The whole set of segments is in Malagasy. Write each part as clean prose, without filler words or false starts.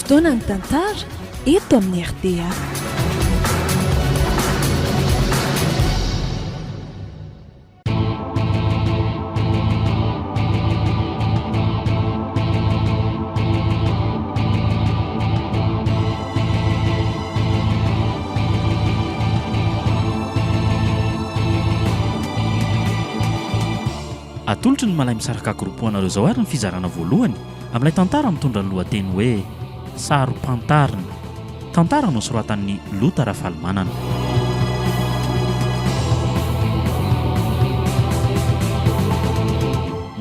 Fotoanan'ny tantara eto amin'ny rta. Atolotry ny Malay Misaraka Group ho anareo izao ary ny fizarana voalohany amin'ilay tantara mitondra ny lohateny hoe Saro-pantarina. Tantara nosoratan'i Lota Rafalimanana.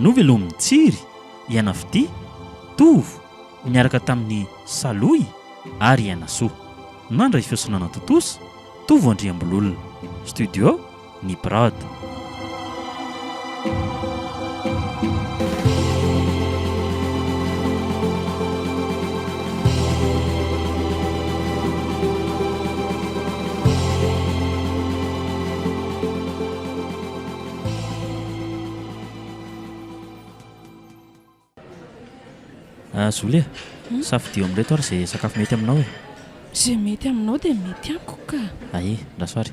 Novelomin'i Tsiry, i Anafitia, Tovo, niaraka tamin'i Salohy ary i Ainasoa. Nandray feo sy nanatontosa, Tovo Andriambololona. Studio, Ny Prod. Ah Zoly a, safidio amin'ireto ary izay sakafo mety aminao e. Izay mety aminao dia mety amiko ka. Aia, andraso ary.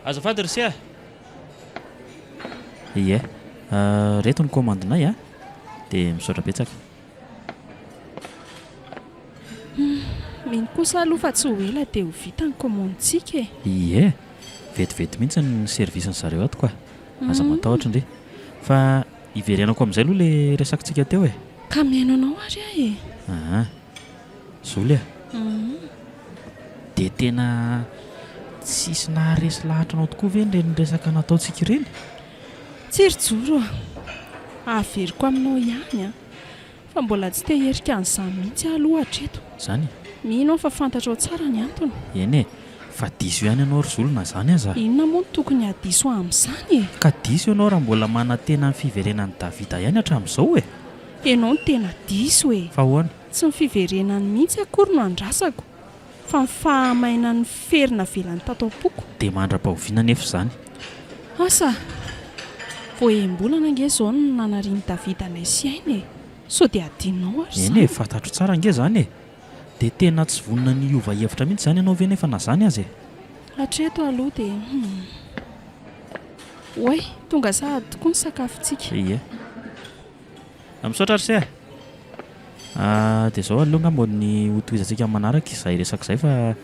Azafady ry se a! Ie, ireto ny kaomandinay a, dia misaotra betsaka. Mino kosa aloha fa tsy ho ela dia ho vita ny kaomandintsika e. Ie, vetivety mihitsy ny service-ny zareo ato ka. Aza matahotra ndry. Fa Hiverenako amin'izay aloha ilay resakitsika teo e. Ka mihaino anao ary aho e. Aa. Zoly a. Dia tena tsisy naharesy lahatra anao tokoa ve ireny resaka nataontsika ireny? Tsia ry Joro a. Averiko aminao ihany an. Fa mbola tsy te hierika an'izany mihitsy aho aloha hatreto. Izany e? Mino aho fa fantatrao tsara ny antony. Eny e! Fa diso ihany ianao ry Zolo na izany aza. Inona moa no tokony hahadiso ahy amin'izany e? Ka diso ianao raha mbola manantena ny fiverenan'i Davida ihany hatramin'izao e! Ianao no tena diso e! Fa ahoana? Tsy ny fiverenany mihitsy akory no andrasako, fa ny fahamainan'ny fery navelany tato am-poko. Dia mandra-pahoviana anefa izany? Asa! Vao enim-bolana ange izao no nanarian'i Davida anay sy Aina e! Sao dia adinonao ary Eny e, izany? fantatro tsara ange izany e! Dia tena tsy vonona ny hiova hevitra mihitsy izany ianao ve nefa na izany aza e? Hatreto aloha dia hum. Oay, tonga sahady tokoa ny sakafontsika. Ie. Misaotra ry se a! Dia izao aleo angamba ny hotohizantsika amin'ny manaraka izay resaka izay fa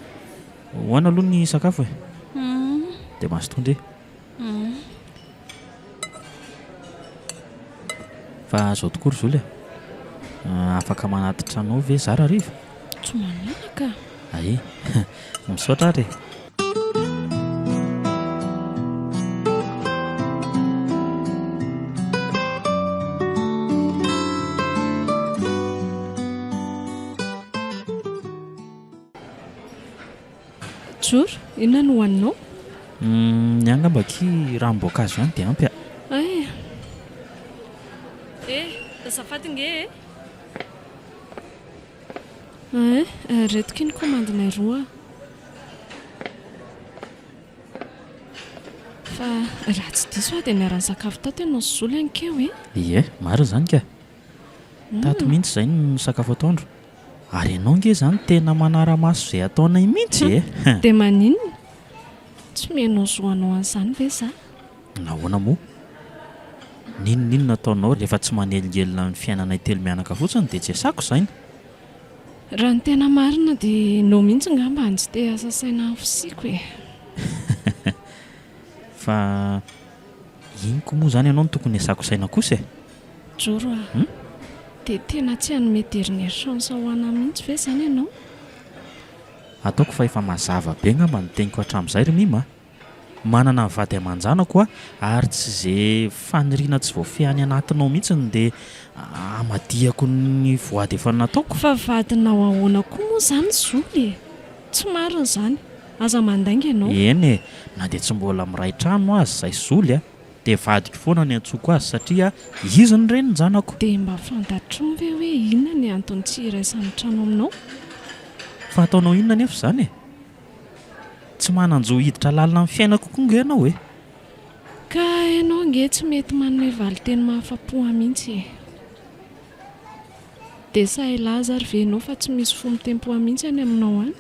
hohanina aloha ny sakafo e! Dia mazotoa ndry. Fa izao tokoa ry Zoly a! Afaka manatitra anao ve za rahariva? Tsy maninona ka! Ay! Misaotra ary e! Joro, inona no hohaninao? Ny ahy angamba akia ranom-boankazo ihany dia ampy a! Ay! Eh! Azafady nge e! Ein, reto ky ny kaomandinay roa. Fa raha tsy diso aho dia niara-nisakafo tato ianao sy Zoly ankeo e? Ie, marina izany ka. Tato mihitsy izay no nisakafo atoandro. Ary ianao ange izany tena manara-maso izay ataonay mihitsy e! Dia maninona? Tsy omenao zo hanao an'izany ve za? Nahoana moa? N'inon'inona ataonao rehefa tsy manelingelina ny fiainanay telo mianaka fotsiny dia tsy asako saina. Raha ny tena marina dia ianao mihitsy ngamba no tsy te hiasa saina amin'ny fisiako e! Fa iny koa moa izany ianao no tokony hiasako saina kosa e! Joro a! Dia tena tsy hanome dernière chance ho anà mihitsy ve izany ianao? Ataoko fa efa mazava be angamba ny teniko hatramin'izay ry Mima a! Manana vady aman-janako aho ary tsy ze faniriana tsy voafehy any anatinao mihitsy no dia hamadihako ny voady efa nataoko. Fa vadinao ahoana koa moa izany Zoly e? Tsy marina izany. Aza mandainga ianao. Eny e, na dia tsy mbola miray trano aza izay Zoly a, dia vadiko foana ny antsoiko azy satria izy no renin-janako. Dia mba fantatrao ve hoe inona ny antony tsy iraisan'ny trano aminao? Fa ataonao inona anefa izany e? Tsy manan-jo hiditra lalina amin'ny fiainako koa nge ianao e! Ka ianao ange tsy mety manome valinteny mahafa-po ahy mihitsy e! Dia sahy hilaza ary ve ianao fa tsy misy fo mitempo ahy mihitsy any aminao any?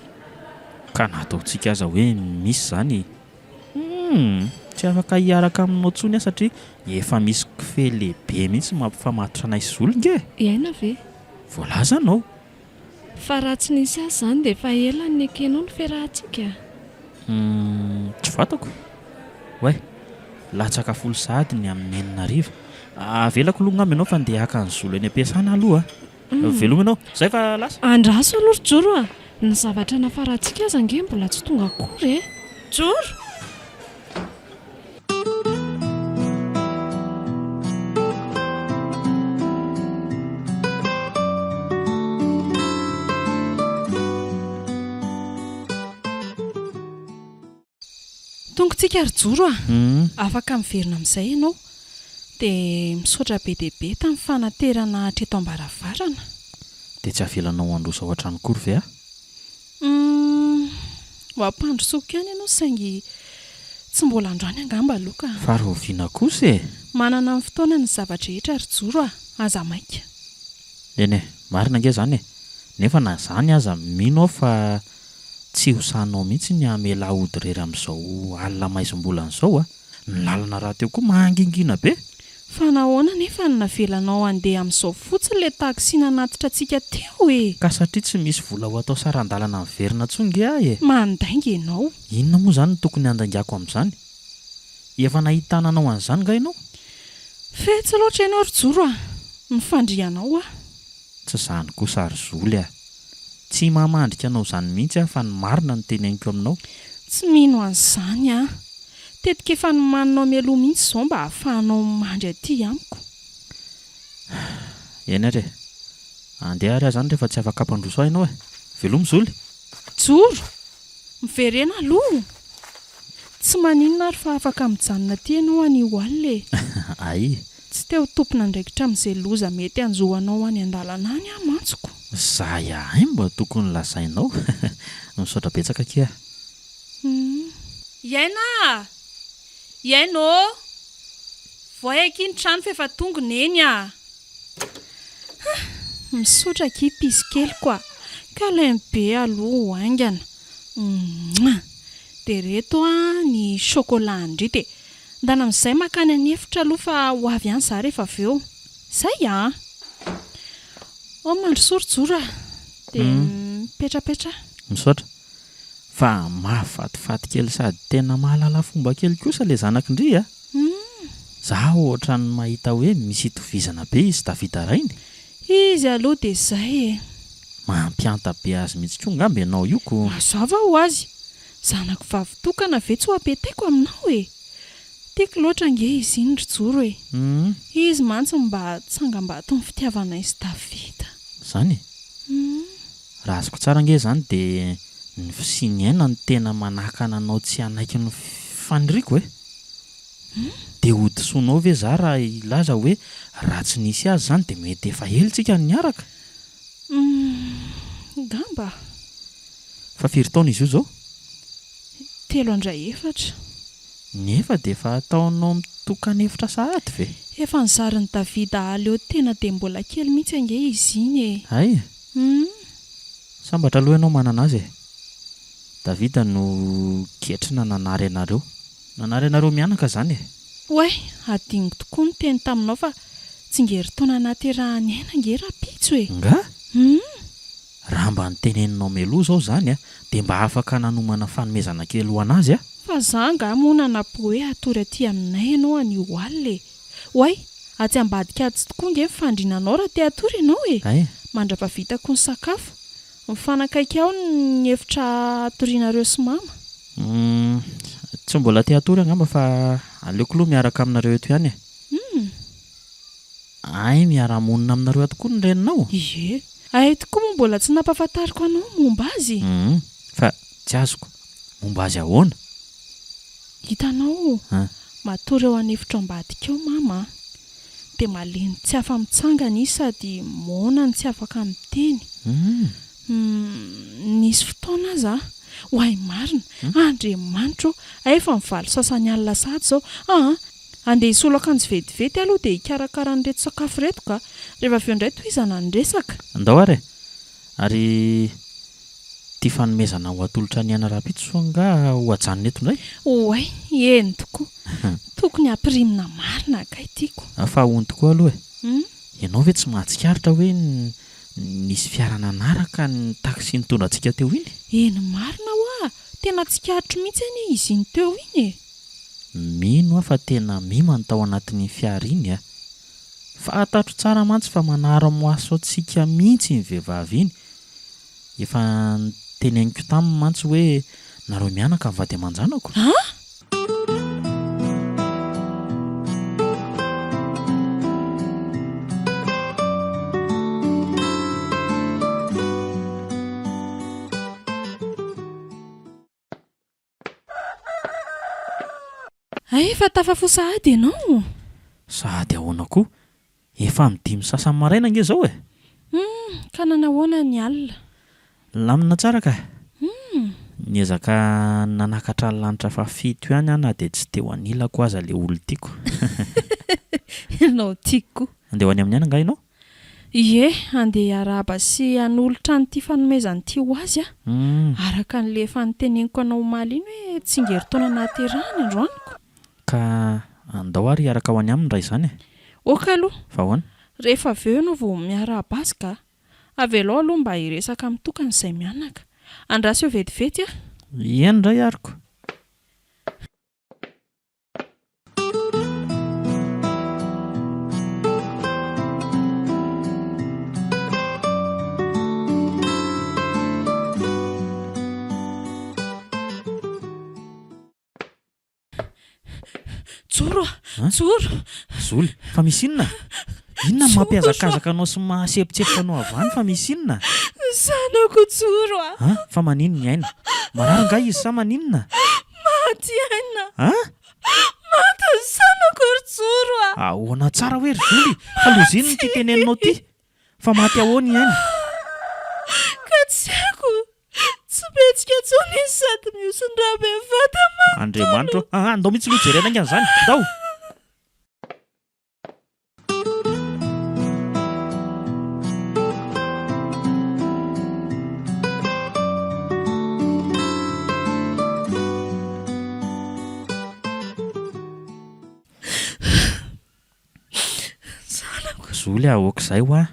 Ka na ataontsika aza hoe misy izany, humm, tsy afaka hiaraka aminao intsony aho satria efa misy kofehy lehibe mihitsy mampifamatotra anay sy Zoly nge e! I Aina ve? Voalazanao. Fa raha tsy nisy azy izany dia efa ela no nekenao ny fiarahantsika? Humm, tsy fantako. Oay, latsaka folo sahady ny amin'ny enina hariva. Avelako aloha angamba ianao fa ndeha haka an'i Zolo eny am-piasana aloha a. Veloma ianao, izay fa lasa. Andraso aloha ry Joro a! Ny zavatra nafarantsika aza ange mbola tsy tonga akory e! Joro! Tonga tsika ry Joro a! Afaka miverina amin'izay ianao. Dia misaotra be dia be tamin'ny fanaterana hatreto am-baravarana. Dia tsy avelanao handroso ao an-trano akory ve aho? Humm, ho ampandrosoako ihany ianao saingy tsy mbola androany angamba aloha ka. Fa rahoviana kosa e? Manana ny fotoanany ny zava-drehetra ry Joro a! Aza maika. Eny e, marina ange izany e! Nefa na izany aza mino aho fa tsy ho sahinao mihitsy ny hamela ahy hody irery amin'izao alina maizim-bolana izao a! Ny lalana rahateo koa mangingina be! Fa nahoana anefa no navelanao handeha amin'izao fotsiny ilay taxi nanatitra antsika teo e? Ka satria tsy misy vola ho atao saran-dalana miverina intsony nge aho e! Mandainga ianao. Inona moa izany no tokony handaingako amin'izany? Efa nahitana anao an'izany nga ianao? Fetsy loatra ianao ry Joro a! Mifandria anao aho. Tsy izany kosa ry Zoly a! Tsy mamandrika anao izany mihitsy aho fa ny marina no teneniko aminao. Tsy mino an'izany aho. Tetika efa nomaninao mialoha mihitsy izao mba hahafahanao mandry aty amiko. Eny ary e! Andeha ary aho izany rehefa tsy afaka hampandroso ahy ianao e! Veloma Zoly! Joro! Miverena aloha! Tsy maninona ary fa afaka mijanona aty ianao anio alina e! Ay! Tsy te ho tompon'andraikitra amin'izay loza mety hanjo anao any an-dalana any aho mantsy ko! Zay ahay mba tokony lazainao! Misaotra betsaka akia! Humm. Iaina a! Iaina ô! Voay akia ny trano f'efa tonga Neny a! Hah! Misaotra akia pisy keliko a! Câlin be aloha ho haingana! Mouah! Dia reto a ny chocolat an-dry dia ndana amin'izay mankany an'efitra aloha fa ho avy any za rehefa avy eo. Zay a! Oh mandrosoa ry Joro a! Dia mipetrapetraha. Misaotra. Fa mahafatifaty kely sady tena mahalala fomba kely kosa le zanak'i ndry a! Za ohatran'ny mahita hoe misy itovizana be izy sy Davida rainy. Izy aloha dia zay e! Mampihanta be azy mihitsy koa ngamba ianao io ko! Mazava ho azy! Zanako vavy tokana ve tsy ho ampetaiko aminao e! Tiako loatra ange izy iny ry Joro e! Izy mantsy no mba tsangambaton'ny fitiavanay sy Davida. Zany e! Raha azoko tsara ange izany dia ny fisian'ny aina no tena manakana anao tsy hanaiky ny faniriako e! Dia hodisoanao ve za raha hilaza hoe raha tsy nisy azy izany dia mety efa ela tsika no niaraka? Humm, ngamba. Fa firy taona izy io izao? Telo andray efatra. Nefa dia efa ataonao mitokan'efitra sahady ve? Efa nozarin'i Davida hahaleo tena dia mbola kely mihitsy ange izy iny e! Hay! Humm. Sambatra aloha ianao manana azy e! Davida no ketrina nanary anareo. Nanary anareo mianaka izany e! Oay! Hadinoko tokoa ny niteny taminao fa tsingerin-taona nahaterahan'i Aina ange rahampitso e! Nga? Humm. Raha mba noteneninao mialoha izao izany a, dia mba afaka nanomana fanomezana kely ho an'azy a! Fa za angaha moa nanam-po hoe hatory aty aminay ianao anio alina e! Oay! Atsy ambadika atsy tokoa ange ny fandriana anao raha te hatory ianao e! Hay! Mandra-pahavitako ny sakafo. Mifanakaiky ao ny efitra hatorianareo sy mama. Humm! Tsy mbola te hatory angamba fa aleoko aloha miaraka aminareo eto ihany e! Humm! Hay miara-monina aminareo ato koa ny reninao? Ie. Hay tokoa moa mbola tsy nampahafantariko anao ny momba azy. Humm. Fa tsy azoko. Momba azy ahoana? Hitanao, matory ao an'efitro ambadika ao mama a. Dia malemy tsy afa-mitsangana izy sady moana no tsy afaka miteny. Humm. Humm. Nisy fotoana aza aho. Oay marina! Andriamanitra ô! Hay efa ny valo sasany alina sahady izao. Aa! Andeha hisolo akanjo vetivety aloha dia hikarakara an'ireto sakafo ireto ka. Rehefa avy eo indray tohizana ny resaka. Andao ary e! Ary ity fanomezana ho atolotra an'i Aina rahampitso angaha ho ajanona eto indray? Oay, eny tokoa. Tokony hampirimina marina kay tiako. Fa hono tokoa aloha e! Ianao ve tsy mahatsikaritra hoe nisy fiara nanaraka ny taxi nitondra antsika teo iny? Eny marina hoa! Tena tsikaritro mihitsy anie izy iny teo iny e! Mino aho fa tena mima ny tao anatin'iny fiara iny a! Fantatro tsara mantsy fa manara-maso antsika mihitsy iny vehivavy iny. Efa noteneniko taminy mantsy hoe nareo mianaka ny vady aman-janako. An! Hay efa tafafoha sahady ianao? Sahady ahoana koa? Efa amin'ny dimy sasany maraina ange izao e! Hum, ka nanahoana ny alina? Nilamina tsara ka! Hum. Niezaka nanakatra ny lanitra fahafito ihany aho na dia tsy teo anilako aza ilay olon-tiako. Ianao tiako koa. Handeha ho any amin'ny aina angaha ianao? Ie, handeha hiarahaba sy hanolotra an'ity fanomezana ity ho azy aho. Araka an'ilay efa noteneniko anao omaly iny hoe tsingerin-taona nahaterahany androaniko. Ka andao ary hiaraka ho any aminy raha izany e! Ok aloha. Fa ahoana? Rehefa avy eo ianao vao miarahaba azy ka. Avelao aloha mba hiresaka mitokana izay mianaka. Andraso eo vetivety aho. Eny indray ary ko. Joro a! Joro! Zoly, fa misy inona? Inona no mampihazakazaka anao sy mahasepotsepotra anao avy any fa misy inona? Zanako Joro a! An? Fa maninona i Aina? Marary angaha izy sa maninona? Maty Aina! An? Maty ny zanako ry Joro a! Ahoana tsara hoe ry Zoly? Fa loza inona ity teneninao ity? Fa maty ahoana i Aina? Ka tsy haiko! Tsy mihetsika intsony izy sady mihosin-drà be ny vatany manontolo! Andriamanitra ô! Aa, ndao mihitsy aloha jerena haingana izany! Ndao! Zoly ah, ok izay hoa.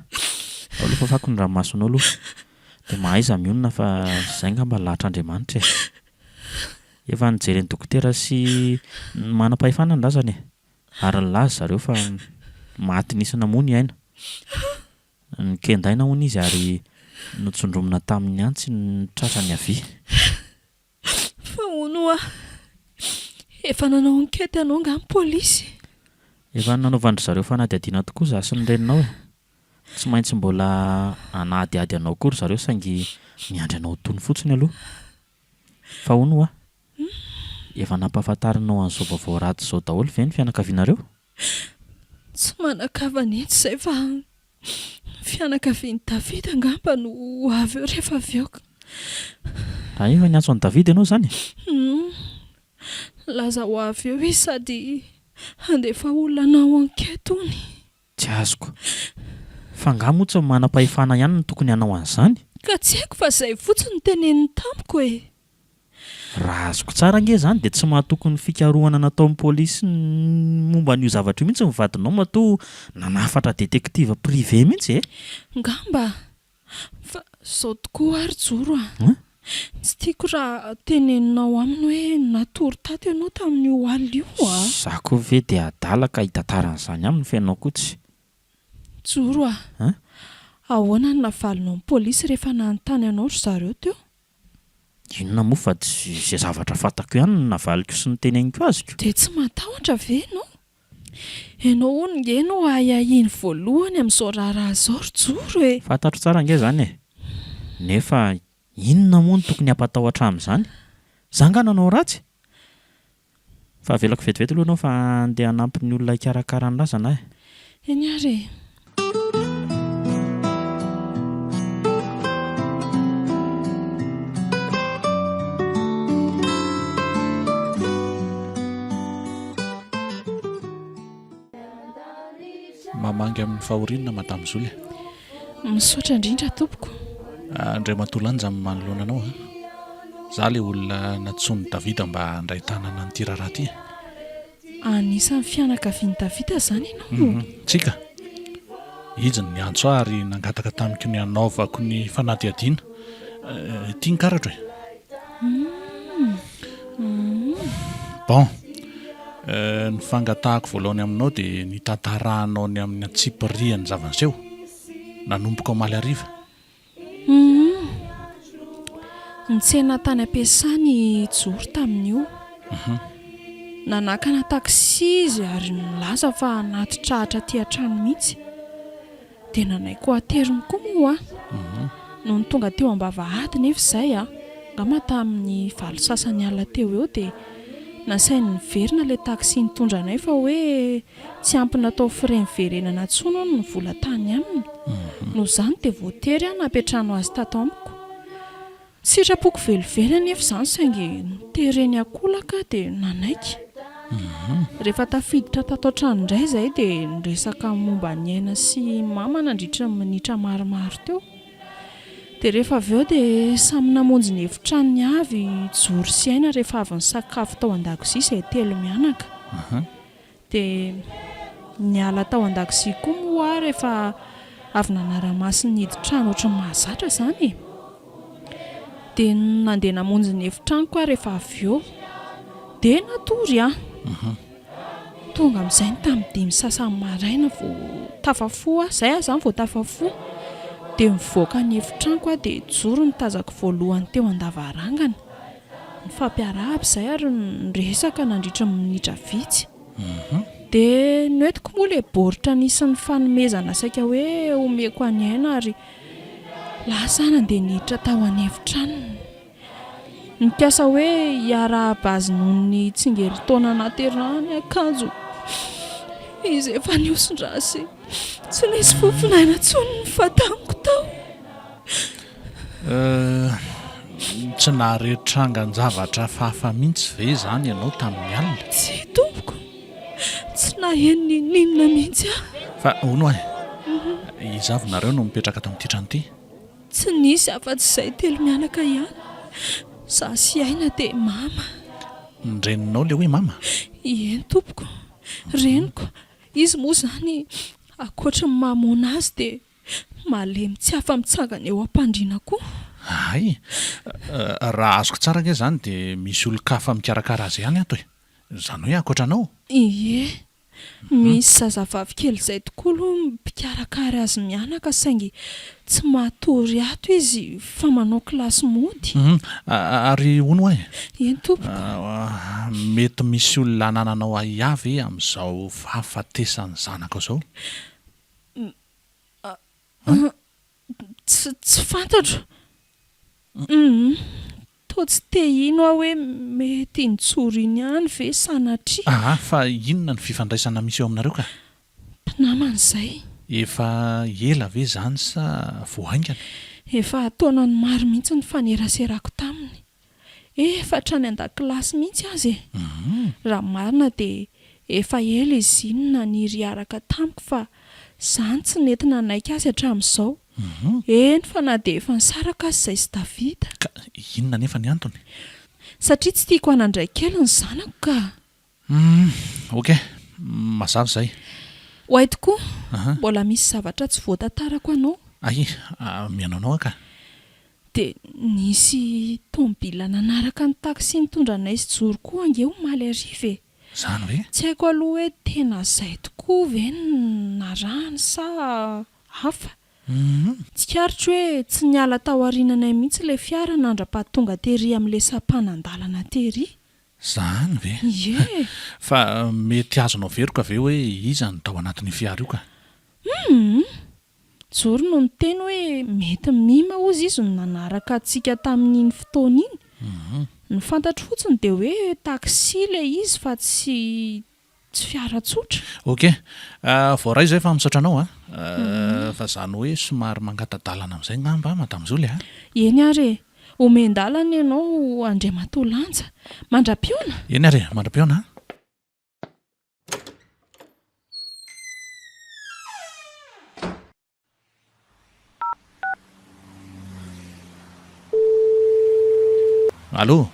Ao aloha fafako ny ranomasonao aloha. Dia mahaiza mionona fa izay angamba lahatr'Andriamanitra e. Efa nojeren'ny dokotera sy ny manam-pahefana ny razana e. Ary nilaza zareo fa maty nisy namono i Aina. Nokendaina hono izy ary notsondromina tamin'ny antsy ny tratrany havia. Fa hono hoa, efa nanao enquête anao angaha ny polisy? Efa nanaovan-dry zareo fanadihadiana tokoa izaho sy ny reninao e. Tsy maintsy mbola hanadihady anao koa ry zareo saingy miandry anao ho tony fotsiny aloha. Fa hono hoa, efa nampahafantarinao an'izao vaovao ratsy izao daholo ve ny fianakavianareo? Tsy manan-kavana eto izay fa ny fianakavian'i David angamba no ho avy eo rehefa avy eo ka. Raha efa niantso an'i David ianao izany e? Humm. Nilaza ho avy eo izy sady handefa olona hanao enquête hono. Tsy azoko. Fa angaha moa tsy ny manam-pahefana ihany no tokony hanao an'izany? Ka tsy haiko fa izay fotsiny no teneniny tamiko e! Raha azoko tsara ange izany dia tsy mahatoky ny fikarohana nataon'ny polisy momba an'io zavatra io mihitsy ny vadinao matoa nanafatra détective privé mihitsy e! Ngamba! Fa izao tokoa ary Joro a! Tsy tiako raha teneninao aminy hoe natory tato ianao tamin'io alina io a! Za koa ve dia adala ka hitantara an'izany aminy fa ianao koa tsy. Joro a! Ahoana no navalinao ny polisy rehefa nanontany anao ry zareo teo? Inona moa fa tsy izay zavatra fantako ihany no navaliko sy noteneniko azy ko. Dia tsy matahotra ve ianao? Ianao hono nge no ahiahiany voalohany amin'izao raharaha izao ry Joro e! Fantatro tsara ange izany e! Nefa inona moa no tokony hampatahotra amin'izany? Za nga nanao ratsy? Fa avelako vetivety aloha ianao fa andeha hanampy ny olona hikarakara ny razana aho e. Eny ary e. Mamangy amin'ny fahoriana Madame Zoly a. Misaotra indrindra tompoko. Andriamatoa Lanja no manoloana anao a. Za ilay olona nantsoin'i Davida mba handray tanana an'ity raharaha ity e. Anisan'ny fianakavian'i Davida izany ianao? Tsia ka. Izy no niantso ahy ary nangataka tamiko ny hanaovako ny fanadihadiana. Ity ny karatro e. Bon. Ny fangatahako voalohany aminao dia ny hitantarahanao ny amin'ny antsipirihan'ny zava-niseho, nanomboka omaly hariva. Humm. Nitsena tany am-piasana i Joro tamin'io. Nanakana taxi izy ary nilaza fa hanatitra hatraty an-trano mihitsy. Dia nanaiky ho ateriny koa moa aho. Nony tonga teo am-bavahady nefa izay, angamba tamin'ny valo sasany alina teo eo dia nasainy niverina ilay taxi nitondra anay fa hoe Tsy ampy natao frais niverenana intsony hono ny vola tany aminy. Noho izany dia voatery aho nampiantrano azy tato amiko. Tsy sitrapoko velively anefa izany saingy notereny ankolaka aho dia nanaiky. Rehefa tafiditra tato an-trano indray izahay dia niresaka momba an'i Aina sy Mama nandritra ny minitra maromaro teo. Dia rehefa avy eo dia samy namonjy ny efitranony avy i Joro sy Aina rehefa avy nisakafo tao an-dakozia izahay telo mianaka. Dia niala tao an-dakozia koa moa aho rehefa avy nanara-maso ny hidin-trano ohatry ny mahazatra izany e! Dia nandeha namonjy ny efitranoko aho rehefa avy eo. Dia natory aho. Tonga amin'izay ny tamin'ny dimy sasany maraina vao tafafoha aho, izay aho izany vao tafafoha. Dia nivoaka ny efitranoko aho dia joro ny tazako voalohany teo an-davarangana. Nifampiarahaba izahay ary niresaka nandritra ny minitra vitsy. Dia noentiko moa ilay baoritra nisy ny fanomezana saika hoe omeko an'i Aina ary lasa aho nandeha niditra tao an'efitranony. Nikasa hoe hiarahaba azy noho ny tsingerin-taona nahaterahany akanjo izy efa nihoson-drà sy tsy nisy fofon'aina intsony ny fataniko tao. Euh, tsy nahare trangan-javatra hafahafa mihitsy ve izany ianao tamin'ny alina? Tsia tompoko, tsy naheno n'inon'inona mihitsy aho. Fa hono ahy, iza avy nareo no mipetraka ato amin'ity trano ity? Tsy nisy afa-tsy izahay telo mianaka ihany, izaho sy Aina dia mama. Ny reninao ilay hoe mama? Eny tompoko, reniko. Izy moa izany ankoatry ny maha moana azy dia Malemy tsy afa-mitsangana eo am-pandriana koa. Hay! Raha azoko tsara ange izany dia misy olon-kafa mikarakara azy ihany ato e! Izany hoe ankoatra anao? Ie. Misy zazavavy kely izay tokoa aloha mpikarakara azy mianaka saingy tsy matory ato izy fa manao kilasy mody. Ary hono hoa e? Eny tompoko. Mety misy olona anananao ahiahy ve amin'izao fahafatesan'ny zanakao izao? Tsy tsy fantatro. Humm. Toa tsy te hino aho hoe mety iny Joro iny ihany ve sanatria. Aa fa inona ny fifandraisana misy eo aminareo ka? Mpinamana izay. Efa ela ve izany sa vao haingana? Efa taonany maro mihitsy nifaneraserako taminy. Efa hatrany an-dakilasy mihitsy aza e! Raha ny marina dia efa ela izy iny no naniry hiaraka tamiko fa izaho no tsy nety nanaiky azy hatramin'izao. Eny fa na dia efa nisaraka aza izahay sy Davida. Ka inona anefa ny antony? Satria tsy tiako hanandray kely ny zanako ka! Humm ok, mazava izay. Oay tokoa, mbola misy zavatra tsy voatantarako anao. Ay, mihaino anao aho ka. Dia nisy tomobila nanaraka ny taxi nitondra anay sy Joro koa ange omaly hariva e! Izany ve? Tsy haiko aloha hoe tena izay tokoa ve no narahany sa hafa. Tsikaritro hoe tsy niala tao aoriananay mihitsy ilay fiara nandra-pahatonga tery amin'ilay sampanan-dalana tery. Izany ve? Ie! Fa mety azonao veroka ve hoe iza no tao anatin'io fiara io ka? Humm! Joro no niteny hoe mety mima hozy izy no nanaraka antsika tamin'iny fotoana iny. Ny fantatro fotsiny dia hoe taxi ilay izy fa tsy tsy fiara tsotra. Ok. Voaray izay fa misaotra anao a. Fa izany hoe somary mangata-dalana amin'izay ngamba Madame Zoly a. Eny ary e. Omen-dalana ianao Andriamatoa Lanja. Mandra-pihaona. Eny ary e. Mandra-pihaona a. Allô?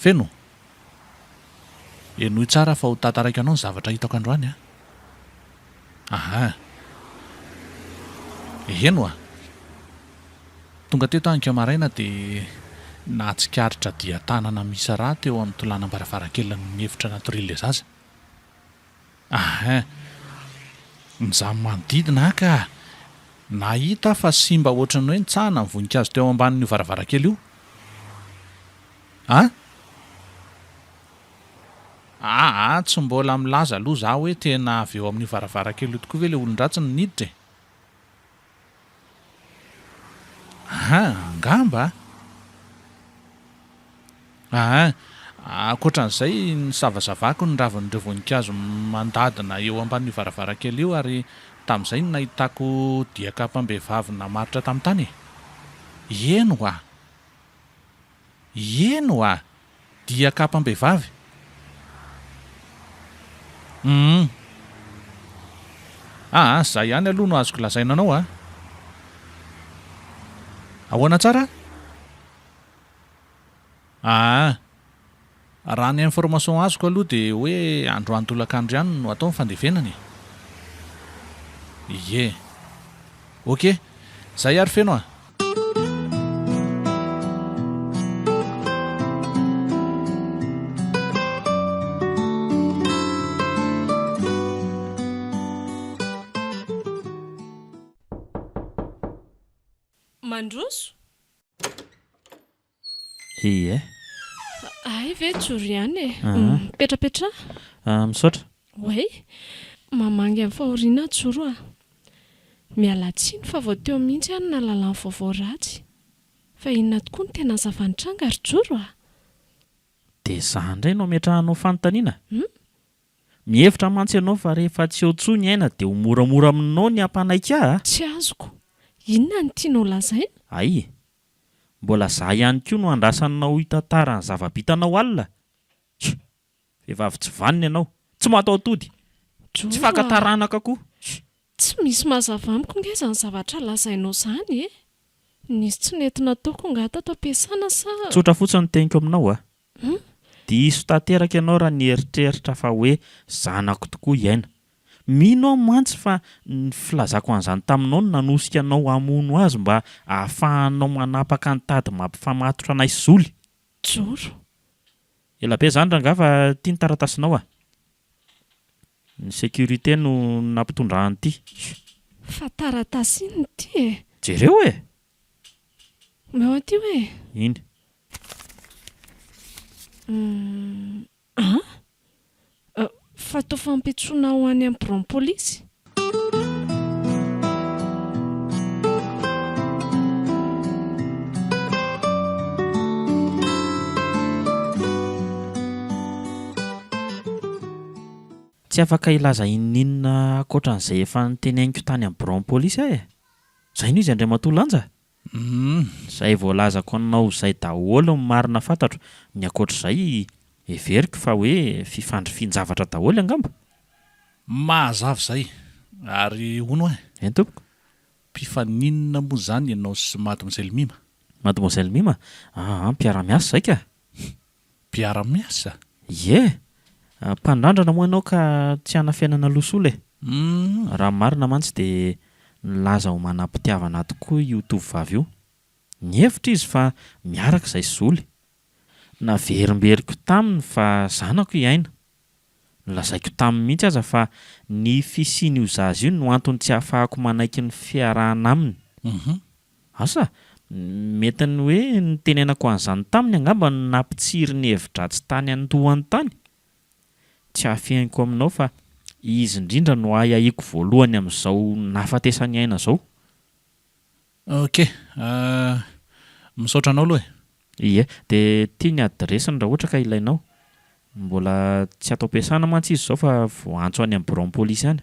Feno? Henoy tsara fa ho tantaraiko anao ny zavatra hitako androany a! Aha! Heno a! Tonga teto aho anka maraina dia nahatsikaritra dian-tanana misy rà teo amin'ny tolanam-baravarankelin'ny efitra natorian'ilay zaza. Aha! Nizaha ny manodidina aho ka nahita aho fa simba ohatran'ny hoe nitsahana ny voninkazo teo ambanin'io varavarankely io. An? Aa, tsy mbola milaza aloha za hoe tena avy eo amin'io varavarankely io tokoa ve ilay olon-dratsy no niditra e? Aha, angamba a! Aa, ankoatran'izay, nisavasavako ny ravin'ireo voninkazo mandadina eo ambanin'io varavarankely io ary tamin'izay no nahitako dian-kapam-behivavy namaritra tamin'ny tany e! Eny ho'a! Eny ho'a! Dian-kapam-behivavy! Humm. Aa, izay ihany aloha no azoko lazaina anao a! Ahoana tsara? Aa. Raha ny information azoko aloha dia hoe androany tolakandro ihany no atao ny fandevenana e. Ie. Ok. Zay ary feno a. Mandroso? Ie. Hay ve joro ihany e. Mipetrapetraha. Misaotra. Oay. Mamangy amin'ny fahoriana aho joro a. Miala tsiny fa vao teo mihitsy aho no nahalala ny vaovao ratsy. Fa inona tokoa no tena zava-nitranga ry joro a? Dia izaho indray no ametrahanao fanontaniana? Mihevitra mantsy ianao fa rehefa tsy eo intsony Aina dia ho moramora aminao ny hampanaiky ahy a? Tsy azoko. Inona no tianao lazaina? Hay. Mbola za ihany koa no andrasanao hitantara ny zava-bitanao alina? Tch! Vehivavy tsy vanona ianao. Tsy mataho-tody. Tsy faka taranaka koa. Tch! Tsy misy mazava amiko nge izany zavatra lazainao izany e! Nisy tsy nety nataoko angaha tato am-piasana sa. Tsotra fotsiny ny teniko aminao a! Diso tanteraka ianao raha nieritreritra fa hoe zanako tokoa i Aina. Mino aho mantsy fa ny filazako an'izany taminao no nanosika anao hamono azy mba hahafahanao manapaka ny tady mampifamatotra anay sy Zoly. Joro. Ela be izany rangahy fa ity ny taratasinao a! Ny sécurité no nampitondra an'ity. Fa taratasy inona ity e? Jereo e! Omeo aty hoe e! Iny. An? Fa toa fampiantsoana ho any amin'ny biraon'ny polisy? Tsy afaka hilaza inoninona ankoatran'izay efa noteneniko tany amin'ny biraon'ny polisy aho e! Izay no izy Andriamatoa Lanja? Humm. Izay voalazako anao izay daholo ny marina fantatro, ny ankoatr'izay heveriko fa hoe fifandrifian-javatra daholo angamba? Mazava izay. Ary hono eh. Eny tompoko. Mpifaninona moa izany ianao sy Mademoiselle Mima? Mademoiselle Mima? Aa, mpiara-miasa izay ka! Mpiara-miasa? Ie! Mpandrandrana moa ianao ka tsy hanafenana losola e! Raha ny marina mantsy dia nilaza ho manam-pitiavana tokoa io tovovavy io. Nihevitra izy fa miaraka izay sy Zoly. Naverimberiko taminy fa zanako i Aina. Nolazaiko taminy mihitsy aza fa ny fisian'io zaza io no antony tsy ahafahako manaiky ny fiarahana aminy. Asa? Mety ny hoe nitenenako an'izany taminy angamba no nampitsiry ny hevi-dratsy tany an-dohany tany? Tsy hafeniko aminao fa izy indrindra no ahiahiako voalohany amin'izao nahafatesan'i Aina izao. Ok, misaotra anao aloha e. Ie, dia ity ny adiresiny raha ohatra ka ilainao. Mbola tsy ato am-piasana mantsy izy izao fa voaantso any amin'ny biraon'ny polisy any.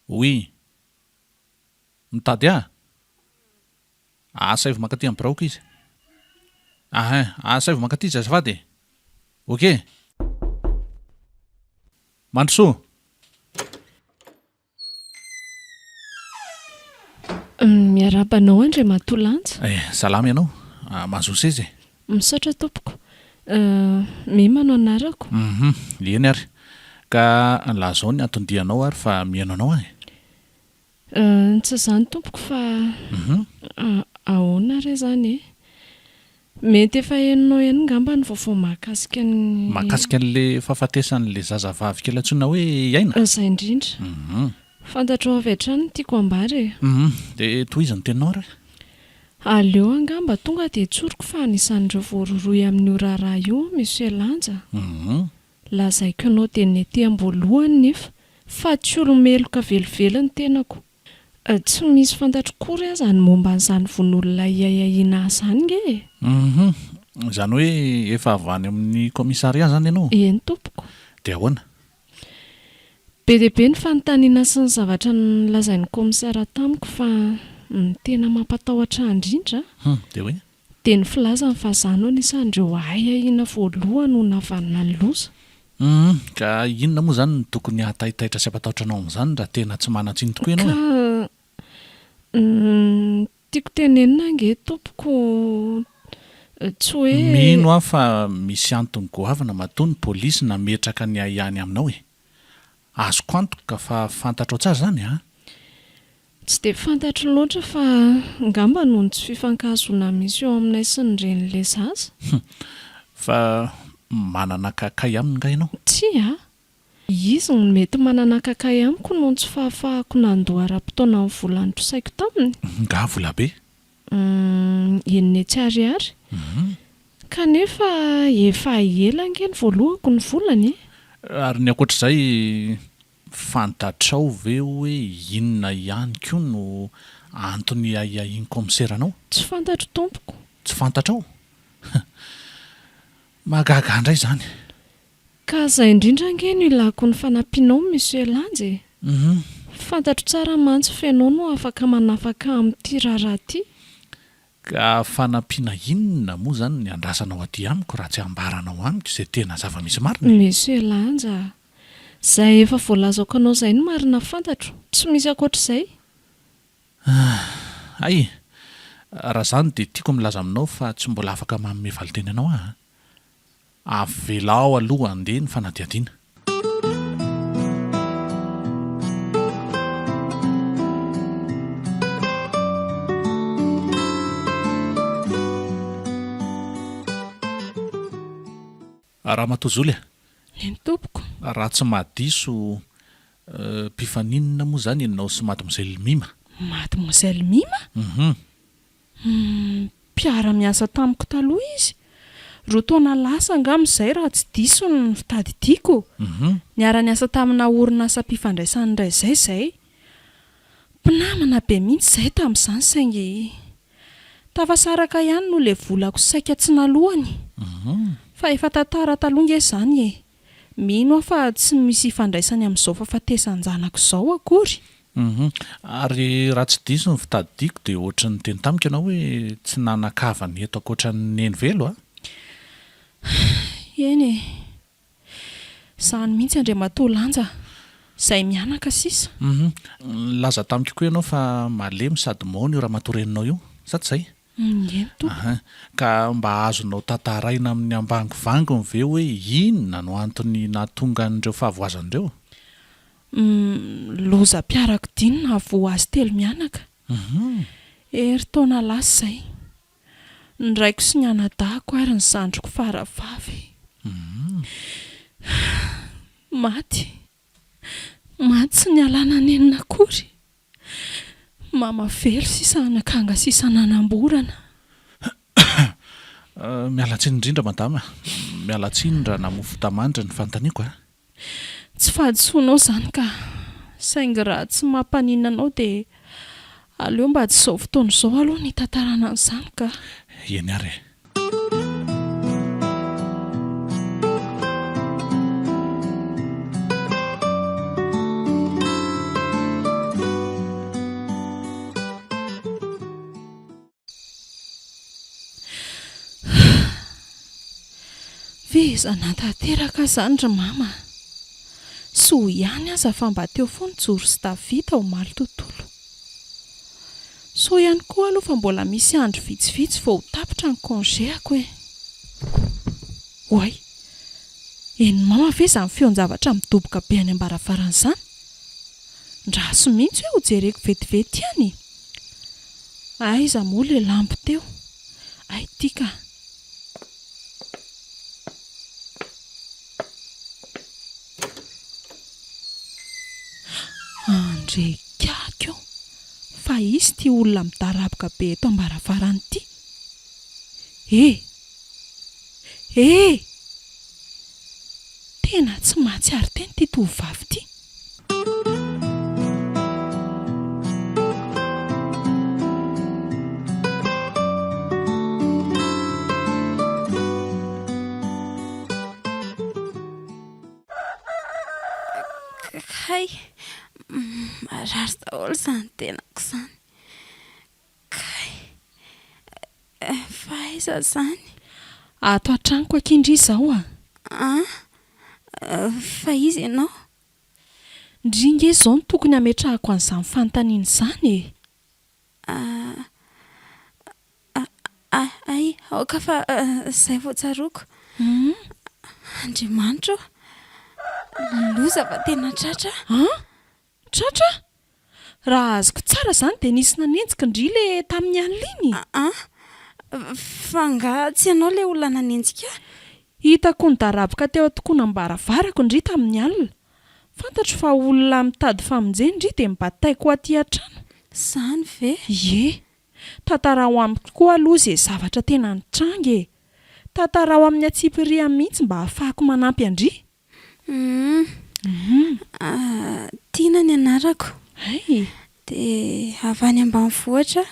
Oui. Mitady ahy? Asaivo mankaty amin'ny biraoko izy. Ahin, asaivo mankaty izy azafady e! Ok! Mandrosoa! Miarahaba anao Andriamatoa Lanja. Eh, salama ianao. Mahazoa seza e. Misaotra tompoko. Mima no anarako. Hum, eny ary. Ka lazao ny anton-dianao ary fa mihaino anao aho e. Tsy izany tompoko fa ahoana re izany e? Mety efa henonao ihany ngamba ny vaovao mahakasika ny. Mahakasika an'ilay fahafatesan'ilay zazavavy kely antsoina hoe Aina? Izay indrindra. Fantatrao avy hatrany ny tiako hambara e. Dia tohizo ny teninao ary. Aleo angamba tonga dia tsoriko fa anisan'ireo voarohirohy amin'io raharaha io Monsieur Lanja. Lazaiko anao dia ety am-boalohany nefa fa tsy olo-meloka velively ny tenako. Tsy misy fantatro akory aza ny momba an'izany vono-olona hiahiahiana ahy izany nge e! Hum, izany hoe efa avy any amin'ny commissariat izany ianao? Eny tompoko. Dia ahoana? Be dia be ny fanontaniana sy ny zavatra nolazain'ny commissaire tamiko fa ny tena mampatahotra ahy indrindra Hum, dia hoe? Dia ny filazany fa izaho no anisan'ireo ahiahiana voalohany ho nahavanona ny loza. Humm, ka inona moa izany no tokony hahataitaitra sy hampatahotra anao amin'izany raha tena tsy manan-tsiny tokoa ianao e? Ka ny tiako tenenina ange tompoko tsy hoe. Mino aho fa misy antony goavana matoa ny polisy nametraka ny ahiahiny aminao e! Azoko antoka fa fantatrao tsara izany an! Tsy dia fantatro loatra fa angamba noho ny tsy fifankahazoana misy eo aminay sy ny renin'ilay zaza. Hum. Fa manana kakay aminy nga ianao? Tsia. Izy no mety manana kakay amiko noho ny tsy fahafahako nandoa ara-potoana ny vola notrosaiko taminy. Nga vola be? Hum, 600 ariary. Kanefa efa ela ange no voalohako ny volany e! Ary ny ankoatr'izay, Fantatrao ve hoe inona ihany koa no antony iahiahian'ny kaomisera anao? Tsy fantatro tompoko. Tsy fantatrao? Mahagaga ahy indray izany. Ka izay indrindra ange no ilako ny fanampianao Monsieur Lanja e! Fantatro tsara mantsy fa ianao no afaka manafaka ahy amin'ity raharaha ity. Ka fanampiana inona moa izany ny andrasanao aty amiko raha tsy ambaranao amiko izay tena zava-misy marina e? Monsieur Lanja a! Izay efa voalazako anao izay no marina fantatro, tsy misy ankoatr'izay. Hay! Raha izany dia tiako milaza aminao fa tsy mbola afaka manome valinteny anao aho an! Avelao aloha handeha ny fanadihadiana. Ramatoa Zoly a! Eny tompoko. Raha tsy mahadiso, mpifaninona moa izany ianao sy Mademoiselle Mima? Mademoiselle Mima? Hum. Humm, mpiara-miasa tamiko taloha izy. Roa taona lasa angamba izay raha tsy diso ny fitadidiako. Niara-niasa tamina orinasam-pifandraisana iray izay izahay. Mpinamana be mihitsy izahay tamin'izany saingy tafasaraka ihany noho ilay volako saika tsy naloany. Fa efa tantara taloha nge izany e! Mino aho fa tsy misy ifandraisany amin'izao fahafatesan-janako izao akory. Hum. Ary raha tsy diso ny fitadidiako dia ohatry ny niteny tamiko ianao hoe tsy nanan-kavana eto ankoatra an'i Neny Velo a? Eny e. Izany mihitsy Andriamatoa Lanja. Izay mianaka sisa. Hum. Nilaza tamiko koa ianao fa malemy sady moana io ramatoa reninao io, sa tsy izay? Eny tompoko. Aha. Ka mba azonao tantaraina amin'ny ambangovangony ve hoe inona no antony nahatonga an'ireo fahavoazana ireo? Humm, lozam-piarakodia no nahavoa azy telo mianaka. Herintaona lasa izay. Ny raiko sy ny anadahiko ary ny zandriko faravavy. Maty. Maty tsy nialana nenina akory. Mama velo sisa anakanga sisa nanamborana. Miala tsiny indrindra madama. Miala tsiny raha namofotamandry ny fanontaniako a. Tsy fahadisoanao izany ka. Saingy raha tsy mampaninona anao dia aleo mba tsy izao fotoana izao aloha no hitantarana an'izany ka. Eny ary e. Vizana tanteraka izany ry mama a! Soa ihany aza fa mba teo foana Joro sy Davida omaly tontolo. Soa ihany koa aloha fa mbola misy andro vitsivitsy vao ho tapitra ny congé-ako e! Oay! Henon'i mama ve izany feon-javatra midoboka be any am-baravarana izany? Ndraso mihitsy hoe hojereko vetivety ihany e! Aiza moa ilay lambo teo? Hay ity ka! Andre ikaky ô! Fa iza ity olona midaraboka be eto am-baravarana ity? E! E! Tena tsy mahatsiaro tena ity tovovavy ity. Kay, marary daholo izany tenako izany. Kay, fa aiza izany? Ato an-tranoko akia ndry izao a! An? Fa iza ianao? Ndry nge izao no tokony hametrahako an'izany fanontaniana izany e! Hay, aoka fa izay vao tsaroako. Andriamanitra ô! Loza fa tena tratra aho. An? Tratra? Raha azoko tsara izany dia nisy nanenjika ndry le tamin'ny alina iny? An? Fa angaha tsy ianao ilay olona nanenjika ahy? Hitako nidaraboka teo an-tokonam-baravarako ndry tamin'ny alina. Fantatro fa olona mitady famonjena ndry dia nibataiko ho aty an-trano. Izany ve? Ie. Tantarao amiko koa aloha izay zavatra tena nitranga e! Tantarao amin'ny antsipiriany mihitsy mba hahafahako manampy an-dry. Humm. Tiana ny anarako. Hay. Dia avy any ambanivohitra aho.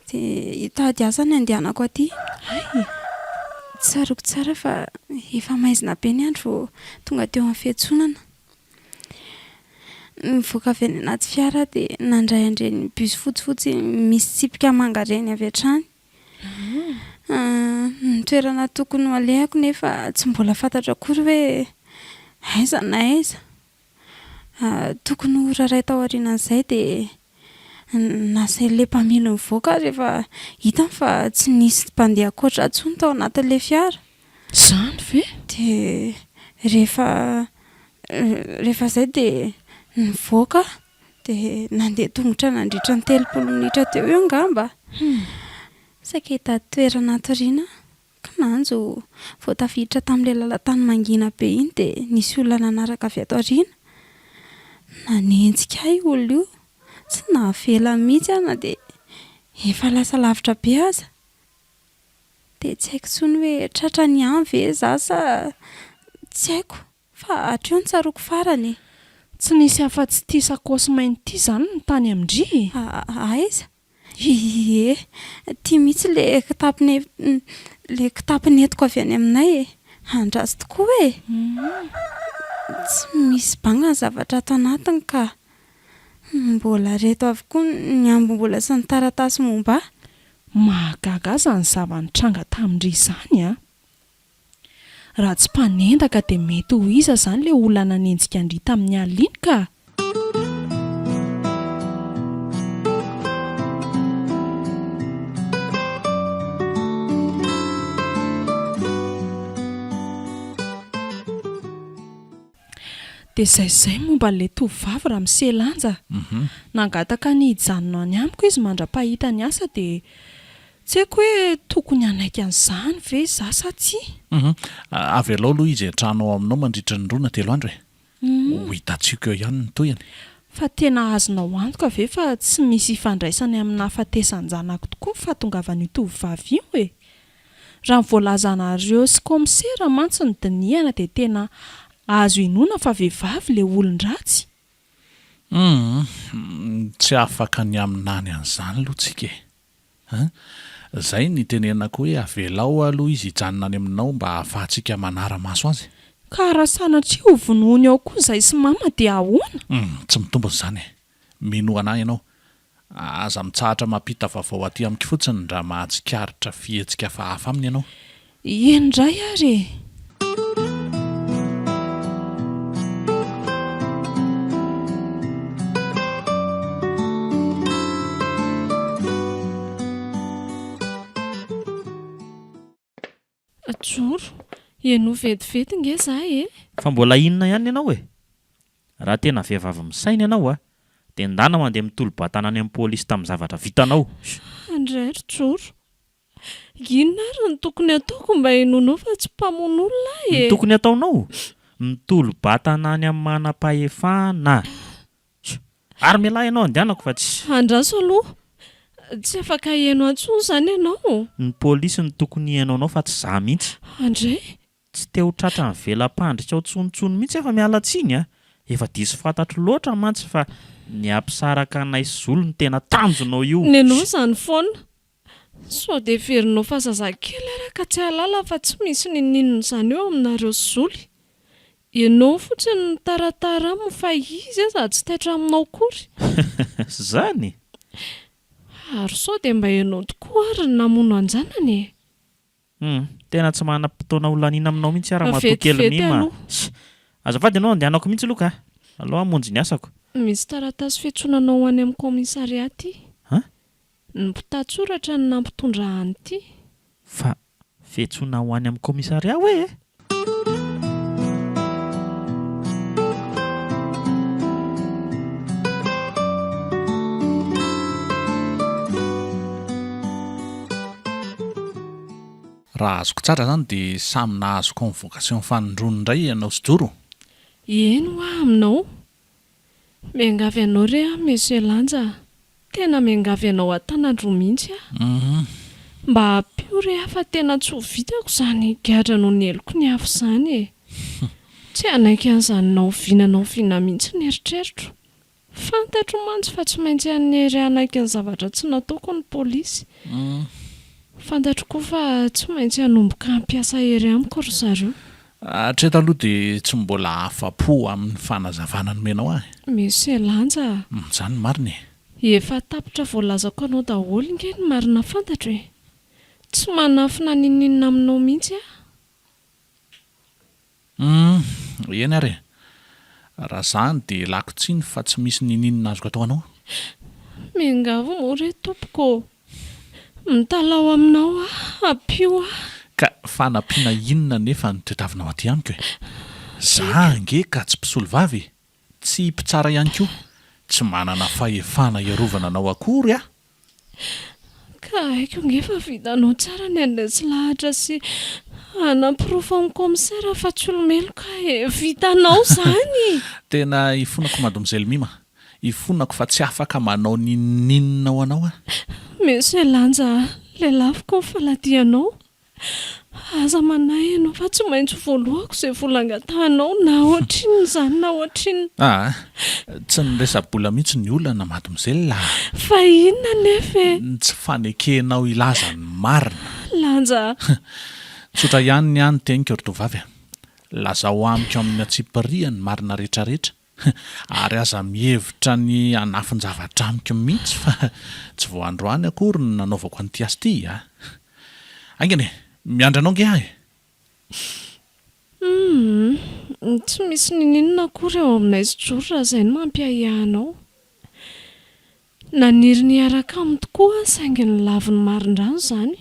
Dia hitady asa no andehanako aty. Hay. Tsaroako tsara fa efa maizina be ny andro vao tonga teo amin'ny fiantsonana. Nivoaka avy any anaty fiara aho dia nandray an'ireny bus fotsifotsy misy tsipika manga ireny avy hatrany. Ny toerana tokony ho alehako nefa tsy mbola fantatro akory hoe aiza na aiza. Tokony ho ora iray taorianan'izay dia nasain'ilay mpamily nivoaka aho rehefa hitany fa tsy nisy mpandeha ankoatra intsony tao anatin'ilay fiara. Izany ve? Dia rehefa rehefa izay dia nivoaka aho dia nandeha tongotra nandritra ny 30 minitra teo eo angamba. Saika hitady toerana hatoriana aho. Kinanjo, vao tafiditra tamin'ilay lalan-tany mangina be iny dia nisy olona nanaraka avy ato aoriana. Nanenjika ahy io olona io. Tsy navela mihitsy aho na dia efa lasa lavitra be aza. Dia tsy haiko intsony hoe tratrany ihany ve izaho sa tsy haiko fa hatreo no tsaroako farany e. Tsy nisy afa-tsy ity sakaosy mainty ity izany ny tany amin-dry e! Aiza? Ie, ity mihitsy ilay kitapo ilay kitapo nentiko avy any aminay e! Andraso tokoa e! Tsy misy banga ny zavatra ato anatiny ka. Mbola reto avokoa ny ambiny mbola sy ny taratasy momba ahy. Mahagaga ahy izany zava-nitranga tamin-dry izany an! Raha tsy mpanendaka dia mety ho iza izany ilay olona nanenjika an-dry tamin'ny alina iny ka? Dia izay izay momba an'ilay tovovavy ramose Lanja. Nangataka ny hijanona any amiko izy mandra-pahitany asa dia tsy haiko hoe tokony hanaiky an'izany ve izaho sa tsia. Avelao aloha izy hiantrano ao aminao mandritra ny roa na telo andro e. Ho hitantsika eo ihany ny tohiny. Fa tena azonao antoka ve fa tsy misy ifandraisany amin'ny nahafatesan-janako tokoa ny fahatongavan'io tovovavy io e? Raha ny voalazanareo sy kaomisera mantsy no dinihana dia tena azo inoana fa vehivavy ilay olon-dratsy. Humm, tsy afaka ny haminany an'izany aloha tsika e. Hein? Zay no itenenako hoe avelao aloha izy hijanona any aminao mba hahafahantsika manara-maso azy. Ka raha sanatria ho vonoiny ao koa zay sy mama dia ahoana? Humm, tsy mitombina izany e. Minoa anah ianao. Aza mitsahatra mampita vaovao aty amiko fotsiny raha mahatsikaritra fihetsika hafahafa aminy ianao. Eny indray ary e! Joro, henoy vetivety nge za e! Fa mbola inona ihany ianao e? Raha tena vehivavy misaina ianao a, dia ndana mandeha mitolo-batana any amin'ny polisy tamin'ny zavatra vitanao. Andray ry Joro, inona ary no tokony hataoko mba henoinao fa tsy mpamono olona aho Ny e? tokony hataonao? Mitolo-batana any amin'ny manam-pahefana. Ary mialà ianao andehanako fa tsy. Andraso aloha, tsy afaka hiheno ahy intsony izany ianao. Ny polisy no tokony hiheno anao fa tsy izaho mihitsy. Andray, Tsy te ho tratran'ny vela-pandrika ao tsonitsony mihitsy aho fa miala tsiny a! Efa diso fantatro loatra mantsy fa ny hampisaraka anay sy Zolo no tena tanjonao io. Nenao izany foana. Sao dia heverinao fa zazakely ary aho ka tsy hahalala fa tsy misy n'inon'inona izany eo aminareo sy Zoly. Ianao fotsiny no mitaratara aminy fa izy aza tsy taitra aminao akory. Izany? Ary sao dia mba ianao tokoa ary no namono an-janany e? Hum, tena tsy manam-potoana ho laniana aminao mihitsy aho ramatoa kely Vetivety Mima a! aloha. Ss! Azafady ianao andehanako mihitsy aloha ka! Aleo hamonjy ny asako. Misy taratasy fiantsoana anao ho any amin'ny commissariat ity. An? Ny mpitantsoratra no nampitondra ahy an'ity. Fa fiantsoana ho any amin'ny commissariat hoe e? Raha azoko tsara zany dia samy nahazo convocation fanindroany indray ianao sy Joro? Eny hoa aminao. Miangavy anao re aho Monsieur Lanja a! Tena miangavy anao an-tanan-droa mihitsy aho. Mba ampio re aho fa tena tsy ho vitako izany higadra noho ny heloky ny hafa izany e! Tsy hanaiky an'izany na oviana na oviana mihitsy ny eritreritro. Fantatro mantsy fa tsy maintsy hanery hanaiky ny zavatra tsy nataoko ny polisy. Fantatro koa fa tsy maintsy hanomboka hampiasa hery amiko ry zareo. Hatreto aloha dia tsy mbola afa-po amin'ny fanazavana nomenao ahy. Monsieur Lanja a! Izany no marina e! Efa tapitra voalazako anao daholo nge ny marina fantatro e! Tsy manafina n'inon'inona aminao mihitsy aho. Humm, eny ary e! Raha izany dia lako tsiny fa tsy misy ninininona azoko atao anao. Miangavy moa re tompoko ô! Mitalaho aminao aho, ampio aho. Ka fanampiana inona anefa no tadiavinao aty amiko e? Za ange ka tsy mpisolovava e! Tsy mpitsara ihany koa. Tsy manana fahefana hiarovana anao akory aho. Ka haiko ange fa vitanao tsara ny handresy lahatra sy hanaporofo amin'ny kaomisera fa tsy olo-meloka e! Vitanao izany! Tena ifonako Mademoiselle Mima, ifonako fa tsy afaka manao n'inon'inona ho anao aho. Monsieur Lanja a, lelafiko ny faladianao. Aza manahy ianao fa tsy maintsy voalohako izay vola angatahanao na ohatrinona izany na ohatrinona. Aa, tsy ny resa-bola mihitsy ny olana mademoiselle a! Fa inona anefa e? Ny tsy fanekenao hilaza ny marina. Lanja a! Tsotra ihany ny ahy ny teniko ry tovovavy a! Lazao amiko amin'ny antsipiriany ny marina rehetrarehetra. Ary aza mihevitra ny hanafin-javatra amiko mihitsy fa tsy vao androany akory no nanaovako an'ity asa ity a! Haingana e! Miandry anao ange aho e! Humm! Tsy misy n'inon'inona akory ao aminay sy Joro raha izay no mampiahiahy anao. Naniry ny hiaraka aminy tokoa aho saingy nolaviny marindrano izany.